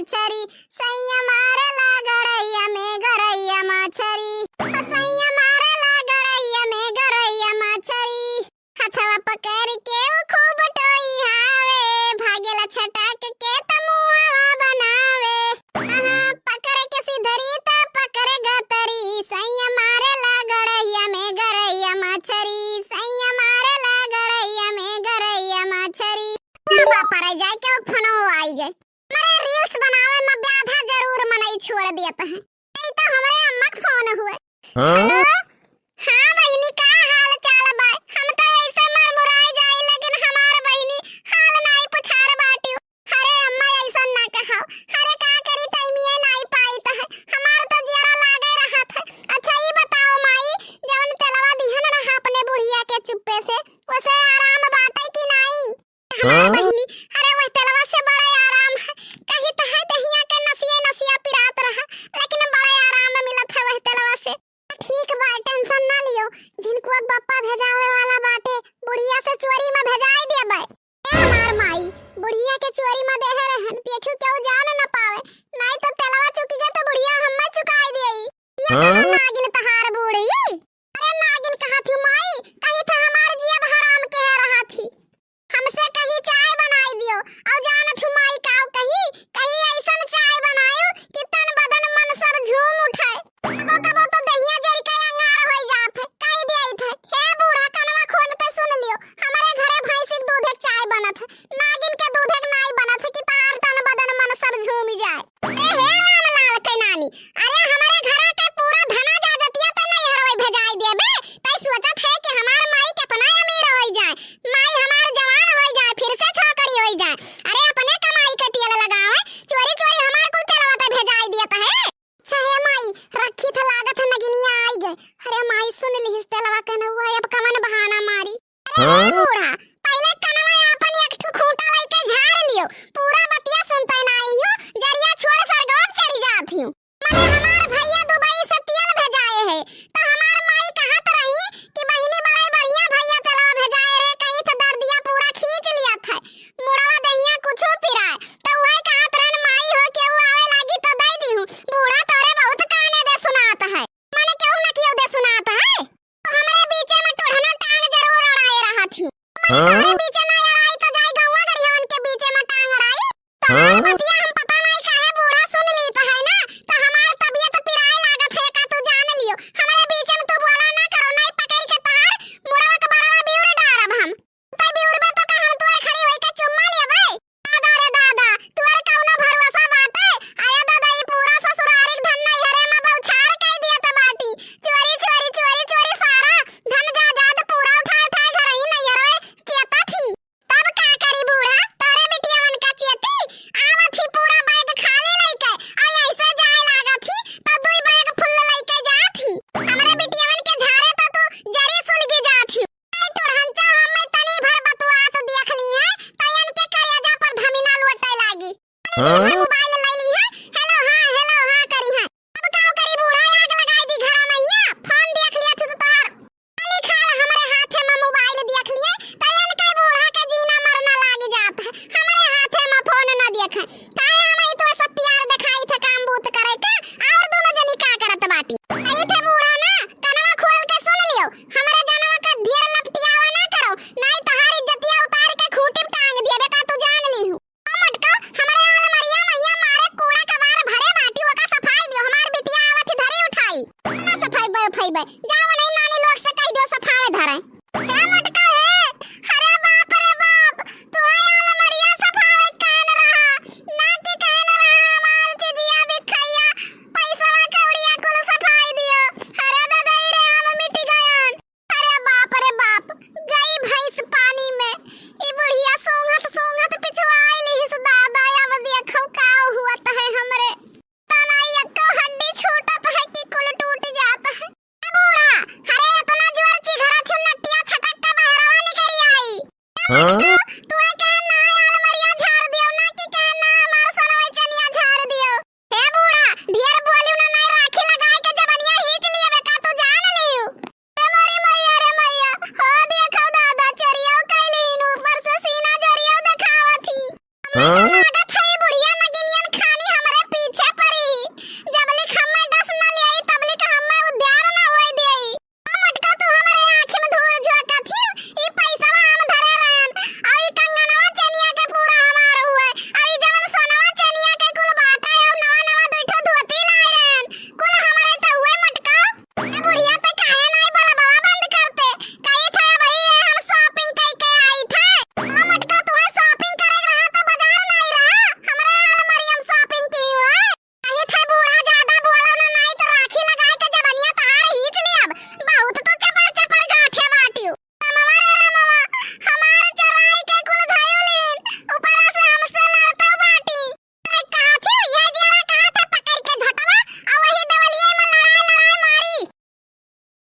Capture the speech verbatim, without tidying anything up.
मछरी, सैया मारेला गड़ैया में गरैया मछरी। ओ सैया मारेला गड़ैया में गरैया मछरी। हथवा पकड़ के उ खूब टोई हावे, भागेला छटक के त मुआवा बनावे। आहा, पकड़ के सिधरी त पकड़ गतरी, सैया मारेला गड़ैया में गरैया मछरी, सैया मारेला गड़ैया में गरैया मछरी। बाप रे, जाए के फोनो आई गए। अरे reels बनावे में ब्याधा जरूर मनई छोड़ देत हैं। ई तो हमरे अम्मा के फोन हुए। हाँ? हेलो? हाँ बहिनी, का हाल चाल बा? हम तो ऐसे मरमुराई जाई, लेकिन हमार बहिनी हाल नाई पुछार बाटियो। अरे अम्मा, ऐसन ना कहो। अरे का करी, टाइमिये नाई पाइत है। हमार तो जियरा लागे रहत है। अच्छा ई बताओ माई, जवन तेलवा दिहन रहा अपने बुढ़िया के चुप्पे से, उसे आराम बाटे कि नाई? हमार हाँ? बहिनी, अरे वह तेलवा से बड़ा आराम है। कहीं तो है दहिया के नसिया नसिया पिरात रहा, लेकिन बड़ा आराम मिलत है वह तेलवा से। ठीक बा, tension ना लियो। झिनकुआ के बप्पा भेजावे वाला बाटे, बुढ़िया से चोरी में भेजाई देबे। ए हमार माई, बुढ़िया के चोरी में देहे रहन, देखियो केहू जान न पावे, नाई तो तेलवा चुकी गए तो बुढ़िया हम्मे चुकाई देई। ये हाँ? तो नागिन तहार बूढ़ी। अरे नागिन कहा थी माई, कही था हमार जियब हराम के है रहा थी। हमसे कही चाय बनाई दियो, और जान थू माई काव कही, कही ऐसन चाय बनायो कि तन बदन मन सब झूम उठे। कबो कबो तो दहिया जरी के अंगार होई जात है, कही दिया थे, हे बूढ़ा कनवा खोल के सुन लियो, हमारे घरे भैंसी के दूधे के चाय बनत है, नागिन के दूधे के नाई बनत है कि तार तन बदन मन सब झूम जाए। ए हे रामलाल के नानी, अरे हमरे घरा के पूरा धना जाजतिया त नैहरवे भेजाई देबे। तै सोचत है कि हमार माई केतना अमीर होई जाए, माई हमार जवान होई जाए, फिर से छोकरी होई जाए। अरे अपने कमाई के तेल लगावे, चोरी चोरी हमार कुल तेलवा त भेजाई दियत है। अच्छा हे माई, रखी थ लागत है नगिनिया आई गए। अरे माई सुन लिहिस तेलवा के नौआ, अब कवन बहाना मारी। अरे हाँ? बूढ़ा, पहले कनवा आपन एक ठो खूंटा लेके झाड़ लियो, पूरा बतिया सुनते ना आई हूँ, जरिया छोड़ सरगवा चढ़ जात हूँ। मने हमार भैया दुबई से तेल भेजाए है, तो हमार माई कहत रही कि बहिनी बड़े बढ़िया भैया तेलवा भेजाए रहे, कहीं तो दर्दिया पूरा खींच लिया था, मुड़वा दहिया कुछो पिराए, तो वही कहत रहन माई हो केहू आवे लागी तो दे दीहू, बूढ़ा तोरे बहुत काने दे सुनात है, मने केहू न केहू दे सुनात है। हमरे बीचे में टोढ़ना टांग जरूर अड़ाए रहत ही। हाँ? हमरे बीचे ना अड़ाई तो जाई गौवा गड़ियवन के बीचे में टांग अड़ाई। तो हाँ? बतिया हम पता नहीं काहे बूढ़ा सुन ली तो है ना, तो हमार तबियत पिराए लागत है का तू जान लियो। हमरे बीचे में तू बोला ना करो, नहीं पकड़ के तोहार मुड़वा के बड़वा बिउर डारब हम। तै बिउरबे तो का हम तोरे खड़ी होई के चुम्मा लेबै? दादा रे दादा, तोर कौनो भरोसा बाटे? आया दादा, ई पूरा ससुरारी के धन नैहरे में बौछार कई दियत बाटी। चोरी, चोरी, चोरी, चोरी, सारा धन जायदाद पूरा उठाए, उठाए घर ही नैहरे चेतत ही। तब का करी बूढ़ा, तोरे बिटियावन का चेती? आवत ही पूरा बैग खाली लइके, आ ऐसे जाए लागत ही, तो दुई बैग फुल लइके जात ही। हमरे बिटियावन के झारे तो तू जरी सुलगी जात ही। ए टुरहन, चाहो मैं तनी भर बतुआत देख ली है, तो इनके करेजा पर धमिना लोटे लागी। हाँ? मोबाइल ले ली है, हेलो हाँ, हेलो हाँ करी है। अब का करी बूढ़ा, आग लगाई दी घरा में, या फोन देख लिया तू तो तोहार। खाली खाल हमरे हाथे में मोबाइल देख लिए, तो इनके बूढ़ा के जीना मरना लाग जात है। हमरे हाथे में फोन न देखे, काहे हम ई तो सब प्यार दिखाई थे काम बूत करे के, और दोनों जनी का करत बाटी। आई थे बूढ़ा ना, कनवा खोल के सुन लियो, हमरे जनवा का ढेर लपटियावा ना करो, नाई तोहार इज्जतिया उतार के खूंटी पे टांग दिए, बेटा तू जान ली हूँ। ओ मटका, हमरे अलमरिया महिया मारे कूड़ा कबार भरे बाटी, ओका सफाई दियो, हमार बिटिया आवत ही धरी उठाई। ना सफाई बे, फई बे, जाओ नहीं नानी लोग से कह दियो सफावे धरे। हे मटका हे, अरे बाप रे बाप, तू अलमरिया सफावे कहन रहा, ना कि कहन रहा हमार चिजिया बिखैया, पैसवा कौड़िया कुल सफाई दियो। अरे दादा रे, हम मिट गयन। अरे बाप रे बाप, गई भैंस पानी में। ई बुढ़िया सूंघत सूंघत पिछुआई लिहिस दादा, अब देखो का हुअत है हमरे। तना एक्को हड्डी छूटत है कि कुल टूट जात है। ए बूढ़ा, अरे इतना जोर चिघरा थी नटिया छटक के बहरवा निकरी आई। हाँ?